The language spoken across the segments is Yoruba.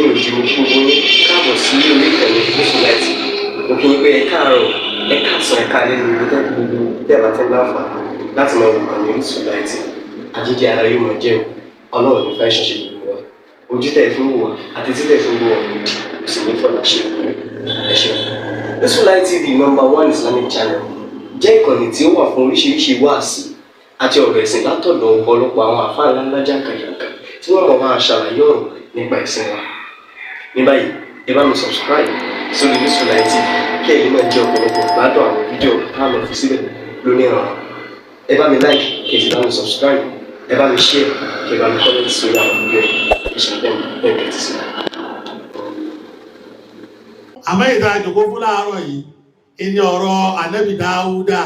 Lẹ́yìn òdi, mo kí gbogbo yín káàbọ̀ sí orí ìkànnì Orísun Light. Mo kí yín pé ẹ káàárọ̀, ẹ káàsán, ẹ káalẹ́ ní gbogbo gbogbo tẹ́ ẹ bá ti ń láǹfààní láti máa wò ìkànnì Orísun Light. Àjíjẹ ara yóò máa jẹun. Ọlọ́run ní fẹ́ ṣẹṣẹ gbogbo wa. Ojú tẹ̀ fún wò wá àti títẹ̀ fún wò wá kò di, kò sì ní fọlá ṣe. Ẹ ṣeun. Orísun Light TV, number one Islamic channel, jẹ́ ìkànnì tí ó wà fún oríṣiríṣi wáàsí àti ọ̀rọ̀ ẹ̀sìn látọ̀dọ̀ ọ̀pọ̀lọpọ̀ àwọn àfáà ńláńlá jàǹkàjàǹkà tí wọ́n mọ̀ máa ṣàlàyé ọ̀rọ̀ nípa ẹ̀sìn wa. Ní báyìí, ẹ bá mi subscribe sórí Orísun Light TV kí ẹ̀yin náà jẹ́ ọ̀pọ̀lọpọ̀ gbádùn àwọn fídíò tá a lọ fi síbẹ̀ lónìí ọ̀rọ̀. Ẹ bá mi like, kí ẹ sì bá mi subscribe, ẹ bá mi share, kí ẹ bá mi comment sórí àwọn fídíò yìí. Ẹ ṣe bẹ́ẹ̀ bẹ́ẹ̀ tẹ́tí sí. Àmọ́ ìta àjòkó fún láàárọ̀ yìí ìní ọ̀rọ̀ Ànábì Dáúdà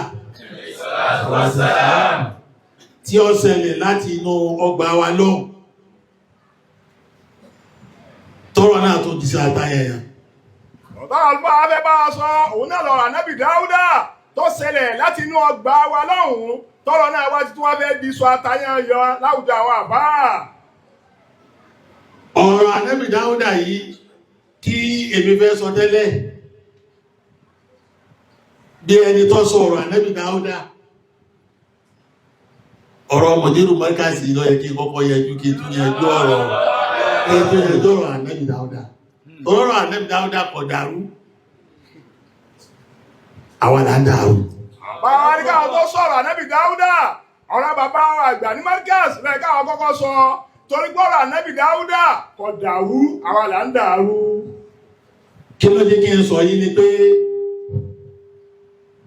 tí ó ṣẹlẹ̀ láti inú ọgbà wa lọ́hùn, tọ́rọ̀ náà tó jíṣẹ́ àtayẹyẹ. Ọ̀tá àlùfáà fẹ́ bá wa sọ òun náà lọ́rọ̀ Ànábì Dáúdà tó ṣẹlẹ̀ láti inú ọgbà wa lọ́hùn-ún, tọ́rọ̀ náà wá títún wá fẹ́ di sọ àtayàn yọ láwùjọ àwọn àbá. Ọ̀rọ̀ Ànábì Dáúdà yìí kí èmi fẹ́ sọ tẹ́lẹ̀, bí ẹni tó sọ ọ̀rọ̀ Ànábì Dáúdà, ọ̀rọ̀ mọ̀dírù mọ́ríkàsì ló yẹ kí kọ́kọ́ yẹjú, kí tún yẹjú ọ̀rọ̀, kí tún yẹjú ọ̀rọ̀ Ànábì Dáúdà. Ọ̀rọ̀ Ànábì Dáúdà kò dàrú, àwa là ń dàrú. Bàbá ní káwọn tó sọ̀rọ̀ Ànábì Dáúdà, ọ̀rọ̀ bàbá wa àgbà ní Markaz lẹ́yìn káwọn kọ́kọ́ sọ, torí gbọ́rọ̀ Ànábì Dáúdà kò dàrú, àwa là ń dàrú. Kí ló jẹ́ kí n sọ yìí ni pé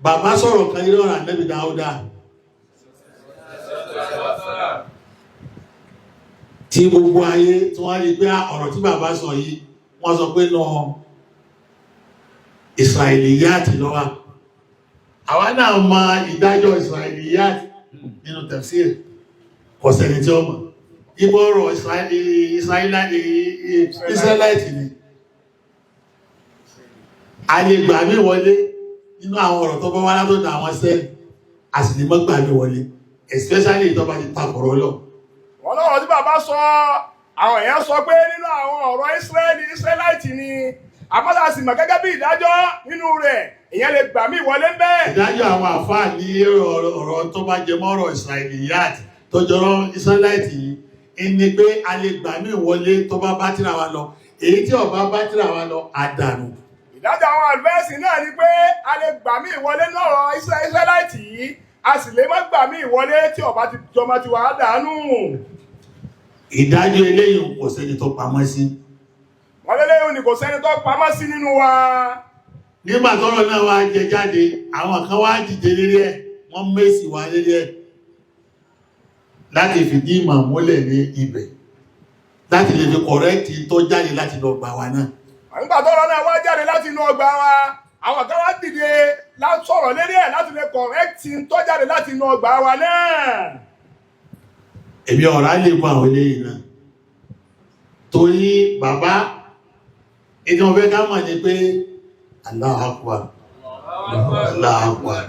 bàbá sọ̀rọ̀ kan ní ọ̀rọ̀ Ànábì Dáúdà tí gbogbo ayé tí wọ́n rí pé ọ̀rọ̀ tí bàbá sọ yìí, wọ́n sọ pé nà Israiliyat ló wà. Àwa náà mọ ìdájọ́ Israiliyat nínú tafsir, kò sẹ́ni tí ó mọ̀ ipò ọ̀rọ̀ Israelite ni. A lè gbà mí wọlé nínú àwọn ọ̀rọ̀ tó bá wá látọ̀dọ̀ àwọn sẹ́ẹ̀, a sì lè mọ́ gbà mí wọlé, especially ìtọ́ba ti takọ̀rọ̀ lọ. Wọ́n lọ́rọ̀ tí bàbá sọ, àwọn èèyàn sọ pé nínú àwọn ọ̀rọ̀ Ísírẹ́lì, Israelite ni, àmọ́ sì mọ̀ gẹ́gẹ́ bí ìdájọ́ nínú rẹ̀, èèyàn lè gbà mí wọlé ń bẹ́ẹ̀. Ìdájọ́ àwọn àfáà ní ọ̀rọ̀ tó bá jẹ mọ́rọ̀ Israiliyat tó jọrọ Israelite yìí ni pé a lè gbà mí wọlé tó bá bá tírà wa lọ, èyí tí ó bá bá tírà wa lọ, àdànù. Ìdájọ́ àwọn àlùfẹ́ẹ̀sì náà ni pé a lè gbà mí wọlé lọ́rọ̀ Israelite yìí, a sì lè má gbà mí wọlé tí ọba ti jọmọ ti wà á dànù. Ìdájọ́ eléyìí kò sẹ́ni tó pamọ́ sí. Wọ́n lélẹ́yìn ni kò sẹ́ni tó pamọ́ sí nínú wa. Nígbà tọ́rọ̀ náà wá jẹ jáde, àwọn kan wá dìde lérí ẹ̀, wọ́n mẹ́sì wá lérí ẹ̀ láti fìdí ìmọ̀ múlẹ̀ ní ibẹ̀, láti lè fi correct tó jáde láti lọ gbà wá náà. Nígbà tọ́rọ̀ náà wá jáde láti inú ọgbà wa, àwọn kan wá dìde láti sọ̀rọ̀ lérí ẹ̀ láti lè correct tó jáde láti inú ọgbà wa náà. Èmi ọ̀rá lè mú àwọn eléyìí náà, torí bàbá ìdí wọn fẹ́ ká mọ̀ ní pé Allahu Akbar, Allahu Akbar.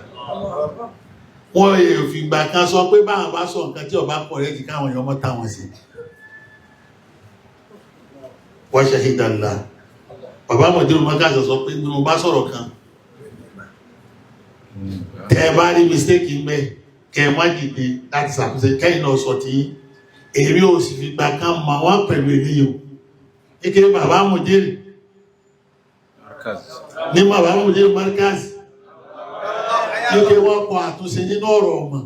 Wọ́n yè fìgbà kan sọ pé báwọn bá sọ nǹkan tí ọba correct, káwọn èèyàn mọ́ táwọn sí. Wọ́n ṣe ìdàlá bàbá mọ̀dúrú mọ́kàsọ̀ sọ pé mo bá sọ̀rọ̀ kan, tẹ́ ẹ bá rí mistake ń bẹ, kẹ́ ẹ má dìde láti ṣàtúnṣe, kẹ́yìn náà sọ tí èmi ò sì fìgbà kan mọ̀ wọ́n pẹ̀lú eléyìí o. Kékeré bàbá mọ̀dúrú ní bàbá mọ̀dúrú Markaz kékeré, wọ́n kọ àtúnṣe nínú ọ̀rọ̀ ọmọ,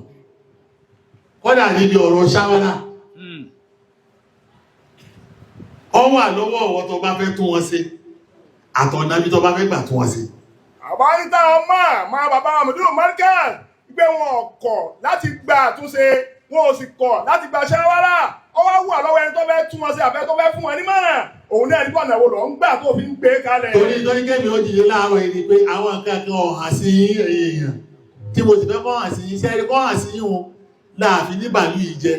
kọ́dà níbi ọ̀rọ̀ ṣáwárà ọ wà lọ́wọ́ ọ̀wọ́ tó bá fẹ́ tún wọn ṣe, àtọ̀nà bí tó bá fẹ́ gbà tún wọn ṣe. Àbá ní táwọn máa máa bàbá mọ̀dúrú Markaz gbé, wọn kọ̀ láti gba àtúnṣe, wọn ò sì kọ̀ láti gba ṣáwárà. Ó wá wà lọ́wọ́ ẹni tó fẹ́ tún wọn ṣe àfẹ́ tó fẹ́ fún wọn nímọ̀ràn, òun náà nípa ọ̀nà wo lọ ń gbà tó fi ń gbé kalẹ̀. Torí torí kẹ́mi ó dìde láàárọ̀ yìí ni pé àwọn nǹkan kan ọ̀hàn sí èèyàn tí mo sì fẹ́ kọ́ hàn sí yín, sẹ́rí kọ́ hàn sí yín wọn láàfin ní bàálù yìí jẹ́.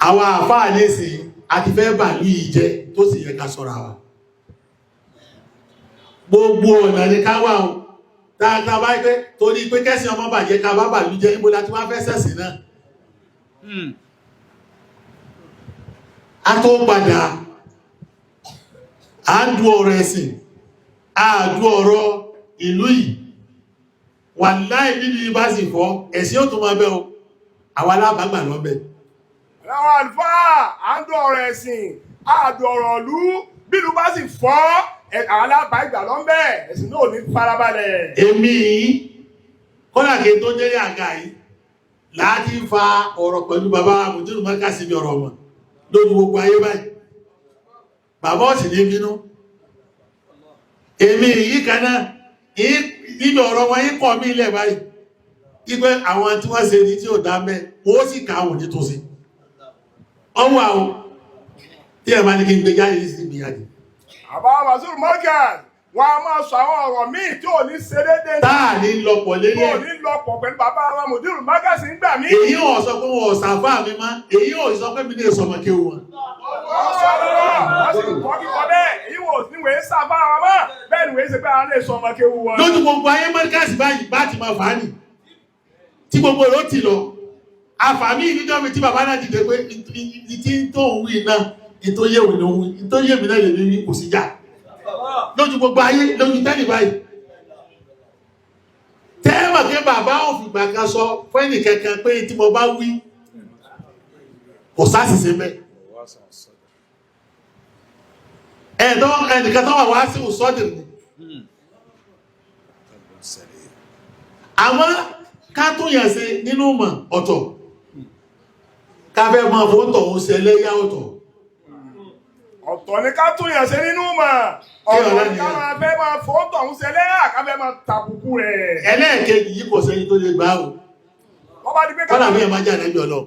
Àwọn àfáà lẹ́sìn àti fẹ́ bàálù yìí jẹ́, tó sì yẹ ká sọ́ra wa. Gbogbo ọ̀nà ni ká wà o dáadáa báyìí pé torí pé kẹ́sìn ọmọ bàjẹ́, ká bá bàálù jẹ́, níbo la ti wá fẹ́ sẹ̀sìn náà? A tó padà À ń du ọ̀rọ̀ ẹ̀sìn, à du ọ̀rọ̀ ìlú yìí. Wàláhì, nínú ibà sì fọ́, ẹ̀sìn yóò tún máa bẹ́ o, àwa alábàágbà lọ́bẹ̀. Àwọn àlùfáà, à ń dún ọ̀rọ̀ ẹ̀sìn, àdùn ọ̀rọ̀ ìlú. Bílù bá sì fọ́, àwọn alábàágbà lọ́nbẹ̀, ẹ̀sìn náà ò ní farabalẹ̀. Èmi yìí kọ́lá kí n tó jẹ́rìí àga yìí láti fa ọ̀rọ̀ pẹ̀lú bàbá Mùdírù Márkàsì mi, ọ̀rọ̀ ọmọ lójú gbogbo ayé báyìí, bàbá ọ̀sìn ní bínú. Èmi yìí kan náà níbi ọ̀rọ̀ wọn yìí kọ̀ mí ilẹ̀ báyìí wípé àwọn tí wọ́n ṣe ní tí ò dá mẹ́, wọ́n sì kà áwọn nítòsí ọwọ́ àwọn tí ẹ̀ máa ní kí n gbé jáde sí ìgbìyànjú. Àbá Wàsíù Markaz, wọn a máa sọ àwọn ọ̀rọ̀ míì tí ò ní ṣe déédéé, táà ní lọ́pọ̀ lérí tí ò ẹ̀ ní lọ́pọ̀ pẹ̀lú bàbá wa Mùdírù Markaz ń gbà mí. Èyí ò sọ pé wọn ò sàfà mi mọ́, èyí ò sọ pé mi ní sọmọ kí wọn. Wọ́n sọ lọ́rọ̀, wọ́n sì kọ́ kíkọ bẹ́ẹ̀, èyí wò ní wèé sáfà wọn mọ́, bẹ́ẹ̀ ni wèé ṣe pé àwọn lè sọ ọmọ kéwu wọn. Lójú gbogbo ayé Márkàsì báyìí bá ti máa fà á nì tí gbogbo rẹ̀ ó ti lọ àfàmì ìdíjọ́ mi tí bàbá náà dìde pé ní tí tó ń wí náà, ní tó yé òun ló ń wí, ní tó yé mi náà lè ní wí, kò sí jà lójú gbogbo ayé, lójú tẹ́lẹ̀ báyìí tẹ́wọ̀n kí bàbá ò fìgbà kan sọ fẹ́nì kankan pé tí mo bá wí kò sáṣìṣe mẹ́. Ẹ̀ẹ́dọ́ ẹnìkan tó wà wá sí òsọ́dì ni àwọn ká tún yàn sí nínú mọ̀ ọ̀tọ̀, ká fẹ́ mọ́ fóńtọ̀ òun ṣe lẹ́yà ọ̀tọ̀. Ọ̀tọ̀ ni ká tún yàn ṣe nínú mọ̀, Kí ọ̀tọ̀ ọ̀rẹ́ ni ká nìyẹn. máa fẹ́ máa fóńtọ̀ ń ṣe lẹ́yà, ká fẹ́ máa tàbùkù rẹ̀. Ẹlẹ́ẹ̀kejì yìí, kò sẹ́ni tó lè gbà ó. Wọ́n bá di pé ká Kọ́nà mi ẹ̀ máa jẹ́ àlejò ọlọ́.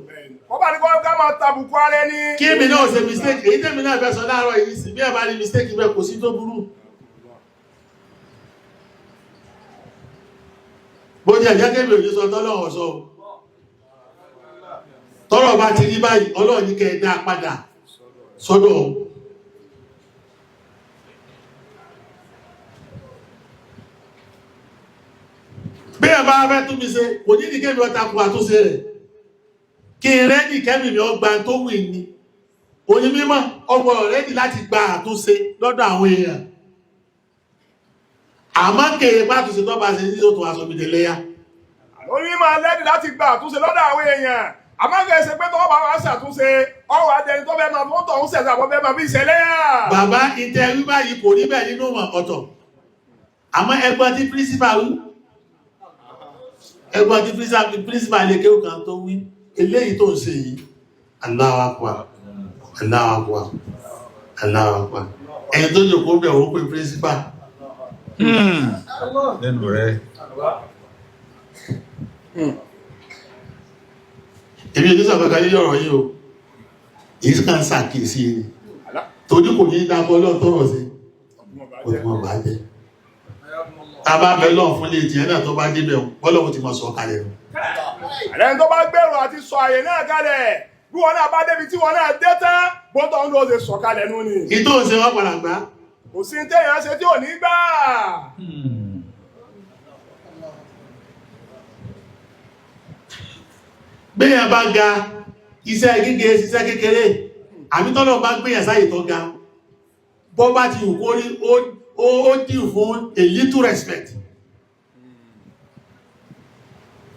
Wọ́n bá di pé ká máa tàbùkù ara ẹni. Kí èmi náà ṣe mistake èyí tèmi náà fẹ́ sọ láàárọ̀ yìí sí, bí ẹ bá ní mistake bẹ́ẹ̀, kò sí tó burú. Bó jẹ́ ẹ̀jẹ̀ kébì òní sọ tọ́lọ́wọ̀ sọ o. Tọ́rọ̀ bá ti rí báyìí, Ọlọ́run ní kẹ́ ẹ dá padà sọ́dọ̀ òun. Bí ẹ bá fẹ́ tún mi ṣe, kò ní ní kébì ọta kù àtúnṣe rẹ̀, kí n rẹ́dì kẹ́mì mi ọgbà tó wù ní onímọ̀ ọgbọ̀ rẹ́dì láti gba àtúnṣe lọ́dọ̀ àwọn èèyàn, àmọ́ kèrè pàtúnṣe tó bá ṣe ní tó aṣọ mi lẹ́yà. Orí máa lẹ́dí láti gba àtúnṣe lọ́dọ̀ àwọn èèyàn, àmọ́ kì í ṣe pé tọ́wọ́ bá wá ṣàtúnṣe, ọwọ́ adẹni tó fẹ́ máa fóńtọ̀ ń ṣẹ̀ṣẹ̀ àbọ̀ fẹ́ máa fi ṣẹlẹ̀ yà. Bàbá ìtẹ̀wí báyìí kò rí bẹ́ẹ̀ nínú mọ̀ ọ̀tọ̀, àmọ́ ẹgbọ́n tí pírísípà wí, ẹgbọ́n tí pírísípà lè kéwù kan tó wí, eléyìí tó ń ṣe yìí, Allahu Akbar, Allahu Akbar, Allahu Akbar. Ẹni tó jòkó bẹ̀ wọ́n pé pírísípà. Lẹ́nu rẹ̀. Èmi ò ní sọ̀rọ̀ kankan lórí ọ̀rọ̀ yìí o, èyí kàn ń ṣàkíyèsí ni, torí kò ní í dákọ́ ọlọ́run tọrọ sí kò tí wọ́n bá jẹ́ tá a bá bẹ lọ́run fún ilé tiẹ̀ náà, tó bá débẹ̀ bọ́lọ́run ti máa sọ kalẹ̀ nù. Ẹni tó bá gbèrò àti sọ àyè náà kalẹ̀, bí wọn náà bá débi tí wọn náà dé tán, bóńtọ̀ ń lọ ṣe sọ kalẹ̀ nù ni. Ìtò ń ṣe wọ́n padà gbá. Kò sí ní téèyàn ṣe tí ò ní gbà. Gbéyàn bá ga, iṣẹ́ gígé ṣiṣẹ́ kékeré, àbí tọ́lọ̀ bá gbéyàn sáyè tó ga, bọ́ bá ti wù kó rí, ó dì fún a little respect,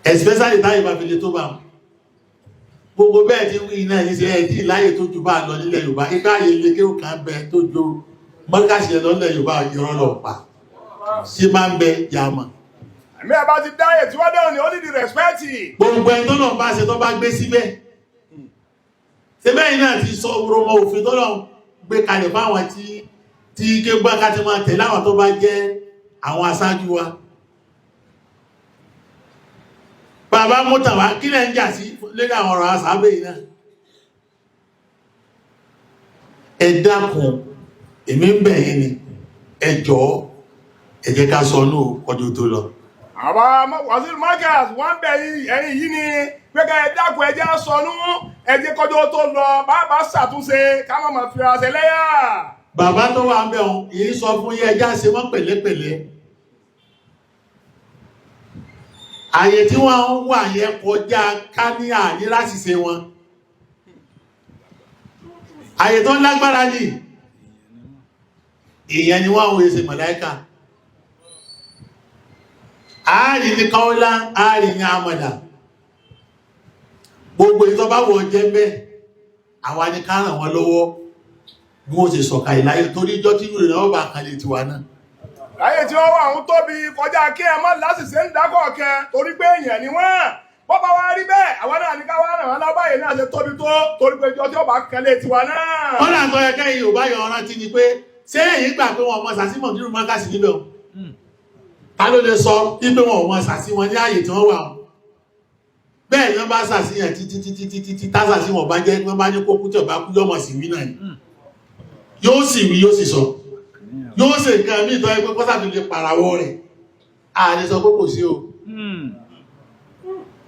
especially táyé bá fi lè tó bá wọn. Gbogbo bẹ́ẹ̀ tí wí iná yìí ṣe ẹ̀ tí láyè tó ju bá lọ nílẹ̀ Yorùbá, ipá ayé ilé kéwù kan bẹ tó ju mọ́ríkàṣì lọ nílẹ̀ Yorùbá, ìrọ́ lọ pa sí máa ń bẹ yàmà. Àmì ẹ̀ bá ti dáyè tí wọ́n dẹ̀rùn ni ó ní di rẹ̀spẹ́tì. Gbogbo ẹni tó náà bá ṣe tó bá gbé síbẹ̀, ṣe bẹ́ẹ̀ náà ti sọ rọmọ òfin tó náà gbé kalẹ̀ fáwọn tí kégbá ká ti máa tẹ̀lé àwọn tó bá jẹ́ àwọn aṣáájú wa. Bàbá mọ́tà wá kí lẹ́ ń jà sí lórí àwọn ọ̀rọ̀ àṣàbẹ̀ yìí náà? Ẹ dákun, èmi ń bẹ̀ yín ni, ẹ jọ̀ọ́, ẹ jẹ́ ká sọ nù ọdún tó lọ. Àwa Waziri Markaz wọ́n bẹ̀ ẹ̀yìn yìí ni pé ká ẹ dákun, ẹ jẹ́ sọnù, ẹ jẹ́ kọjọ́ tó lọ, bàbá ṣàtúnṣe ká má máa fi ara ṣe lẹ́yà. Bàbá tó wà ń bẹ̀ ọ́n yìí sọ fún yẹ, ẹjá ṣe wọ́n pẹ̀lẹ́pẹ̀lẹ́. Àyè tí wọ́n ń wà yẹn kọjá ká ní àní láṣìṣe wọn. Àyè tó lágbára ni. Èèyàn ni wọ́n, àwọn èsè màláíkà. Ààrì ní kọ́ọ́lá, ààrì ní àmàdà, gbogbo ìtọ́ bá wọ̀ jẹ́ mẹ́, àwa ni ká ràn wọ́n lọ́wọ́ bí wọ́n ṣe sọ̀ka ìláyé, torí ìjọ tí ìrìnà ọba kan lè tiwa náà. Láyé tí wọ́n wà ń tóbi kọjá kí ẹ má lásìsẹ́ ń dákọ̀ kan, torí pé èèyàn ni wọ́n. Bọ́bá wa rí bẹ́ẹ̀, àwa náà ní ká wá ràn wọ́n lábáyé náà ṣe tóbi tó, torí pé ìjọ tí ó bá kan lé tiwa náà. Wọ́n náà tọ́ ẹ̀kẹ́ yìí ò bá yọ ọ̀rán tí ni pé ṣé èyí gbà pé wọn ọmọ sàsímọ̀ nínú mọ́kàsí níbẹ̀ o? Ta ló lè sọ wípé wọn ò mọ sàsí wọn ní ààyè tí wọ́n wà o? Bẹ́ẹ̀ ni wọ́n bá sàsíyàn títí títí títí tí tásàsí wọn bá jẹ́, wọ́n bá ní kókú tí ọba kú, yọmọ sí wí náà ni. Yóò sì wí, yóò sì sọ, yóò sì nǹkan mí ìtọ́ ẹgbẹ́ kọ́sà fi lè pàràwọ̀ rẹ̀. A lè sọ pé kò sí o,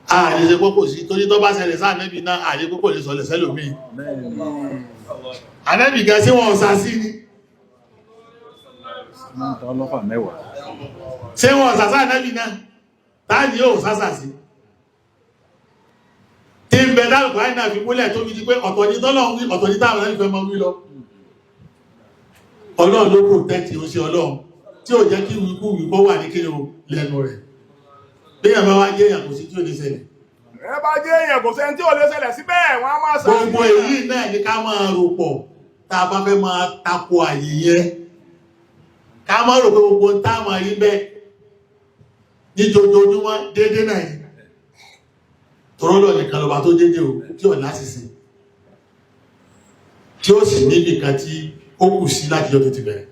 a lè sọ pé kò sí, torí tó bá ṣẹlẹ̀ sáà nẹ́bì náà, a lè pé kò lè sọlẹ̀ sẹ́lòmíì. Ànẹ́bì gan sí wọn ọ̀sà sí ni. Ọlọ́fà mẹ́wàá. Ṣé wọn ọ̀sà sáà nẹ́bì náà táàdì yóò sásà sí tí ń bẹ dárùkù àìnà fi múlẹ̀ tó fi di pé ọ̀tọ̀ ní tọ́lọ́run wí, ọ̀tọ̀ ní táwọn ẹ̀fẹ́ fẹ́ mọ́ wí lọ. Ọlọ́run ló protect ó sí Ọlọ́run tí ò jẹ́ kí wíkú wíkó wà ní kíni o lẹ́nu rẹ̀. Bí èèyàn bá wá jẹ́ èèyàn, kò sí tí ò ní ṣẹlẹ̀. Ẹ bá jẹ́ èèyàn, kò sẹ́ni tí ò lè ṣẹlẹ̀ síbẹ̀, wọ́n á máa ṣàṣìṣe. Gbogbo èyí náà ní ká máa rò pọ̀ tá a bá fẹ́ máa tako àyè yẹn, ká máa rò pé gbogbo ń táwọn rí bẹ́ẹ̀ ní jojoojúmọ́ déédé náà yìí tọ́rọ́lọ́ nìkan lọba tó déédé o, tí ò lásìsì, tí ó sì níbi kan tí ó kù sí láti jọ tó ti bẹ̀rẹ̀.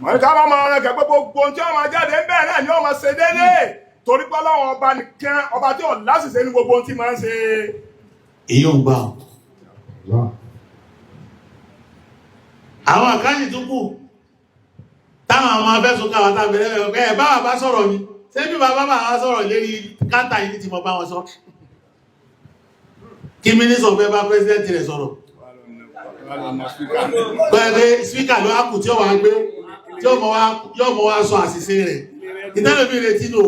Wọ́n ní ká máa máa rẹ̀ kẹ́ pé gbogbo ohun tí wọ́n máa jáde ń bẹ́ẹ̀ náà ni wọ́n máa ṣe déédéé, torí pé Ọlọ́run ọba nìkan, ọba tí ò lásìsẹ́ ní gbogbo ohun tí máa ń ṣe. Èyí ò ń gbà ọ́. Àwọn àkáyì tó kù táwọn ọmọ afẹ́sùn káwà tàbí ẹ̀rẹ́ ẹ̀ bá bàbá sọ̀rọ̀ ni, ṣé bí bàbá bàbá sọ̀rọ̀ lérí káńtà yìí tí mo bá wọn sọ, kí mínísọ̀ fẹ́ bá pẹ́sidẹ́ntì rẹ̀ sọ̀rọ̀ pẹ̀lú spíkà ló á kù tí ó wà gbé tí ó mọ̀ wá sọ àṣìṣe rẹ̀ ìtẹ́lẹ̀mí retí nù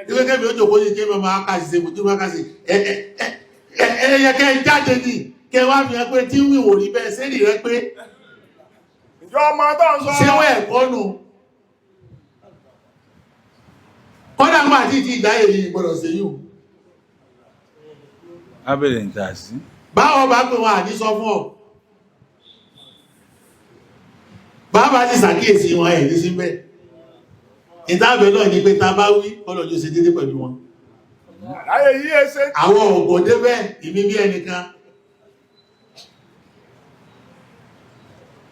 ìwé kẹ́mi ó jòkó ní kí mọ̀ máa kà ṣìṣe mọ̀ tí wọ́n kà sí ẹ̀yẹ kẹ́ jáde ní kẹ́ wá fi hàn pé tí ń wíwò rí bẹ́ẹ̀ sẹ́rì rẹ pé Ìjọ ọmọ tó ń sọ. Ṣé wọ́n ẹ̀kọ́ nù? Kọ́dà máa àti ìdí ìdáyè yìí gbọ́dọ̀ sí yìí. Abẹ́rẹ́ ń tà sí. Báwọn bá pè wọn, àní sọ fún ọ. Bàbá ti ṣàkíyèsí wọn ẹ̀ ní síbẹ̀. Ìtàbẹ̀ náà ni pé ta bá wí, kọ́lọ̀ ló ṣe dédé pẹ̀lú wọn. Láyé yìí ẹ ṣe. Àwọn ògbò débẹ̀ ìmí bí ẹnìkan.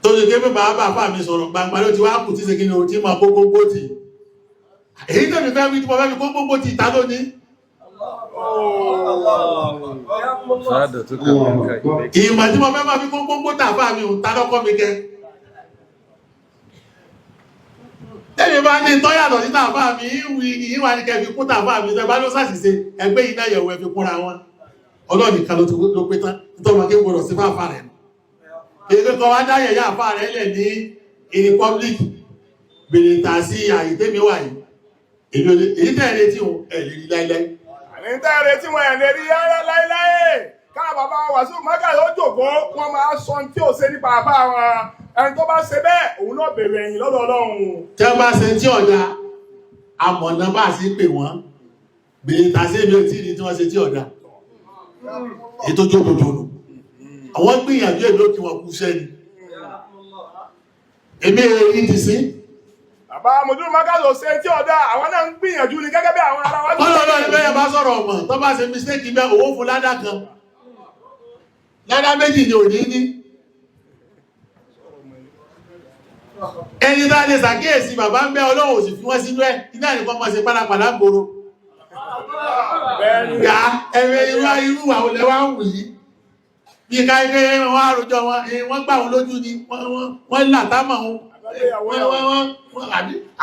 Tó ṣe ké pé bàbá bàbá mi sọ̀rọ̀ gbangba ló ti wá kù tí ṣe kí ni o tí máa kó gbogbo tì. Èyí tẹ̀mí fẹ́ wí tí mo fẹ́ fi kó gbogbo tì ta lónìí. Sáàdọ̀ tó kà mí ká ilé. Ìmọ̀ tí mo fẹ́ máa fi kó gbogbo tà fà mí ò ta lọ́kọ́ mi kẹ́. Tẹ́mi bá ní tọ́yàtọ̀ sí tàfà mi, ìwì ìwà ní kẹ́ fi kún tàfà mi, tẹ́ bá ló ṣàṣìṣe, ẹgbẹ́ iná yẹ̀wò ẹ fi kúnra wọn. Ọlọ́run nìkan ló ti ló pé tán, nítorí wọn kí n gbọdọ̀ sí fáfà rẹ̀. Èyí kan wá dá yẹ̀yà àfà rẹ̀ lẹ̀ ní in public, bèrè tà sí àyè tẹ́mi wà yìí. Èyí tẹ̀ retí òun, ẹ̀ lè rí láíláí. Àní tẹ́ ẹ retí wọn ẹ̀ lè rí rárá láéláé. Ká bàbá Wàsíù Mákà ló jòkó, wọ́n máa sọ ohun tí ò ṣe nípa bàbá wọn. Ẹni tó bá ṣe bẹ́ẹ̀, òun náà bèrè ẹ̀yìn lọ́dọ̀ Ọlọ́run. Tí wọ́n bá ṣe tí ọ̀dà, amọ̀nà bá sí pè wọ́n, bèrè tà sí èmi ò tí ì ní tí wọ́n ṣe tí ọ̀dà. Èyí tó jókòó dòdò. Àwọn gbìyànjú èmi ó kí wọn kú iṣẹ́ ni. Èmi èyí ti sí. Bàbá Mùdúrù Mákà ló ṣe tí ọ̀dà, àwọn náà ń gbìyànjú ni gẹ́gẹ́ bí àwọn ará wa. Ọlọ́run ní bẹ́ẹ̀ bá sọ̀rọ̀ ọmọ tó bá ṣe mistake bẹ́ẹ̀, owó fún ládá kan. Ládá méjì ni ò ní ní. Ẹni tá a lè ṣàkíyèsí bàbá ń bẹ́, Ọlọ́run ò sì fi wọ́n sínú ẹ̀, iná nìkan mọ̀ ṣe pálapàla ń gbòòrò. Bẹ́ẹ̀ni. Yà ẹ̀rẹ̀ irú irú àwọn olè wa ń wù yìí. Bí ká ike wọn àròjọ wọn, wọ́n gbà wọn lójú ni, wọ́n là támọ̀ wọn.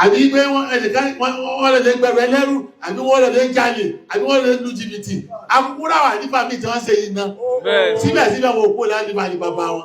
Àbí pé wọ́n ẹnìkan wọ́n lè gbẹ̀rù ẹlẹ́rù, àbí wọ́n lè jalè, àbí wọ́n lè lu jìbìtì. Akúkú ráwà nípa mi tí wọ́n ṣe yìí náà. Bẹ́ẹ̀ni. Síbẹ̀síbẹ̀ wọn ò kó láti bá ní bàbá wọn.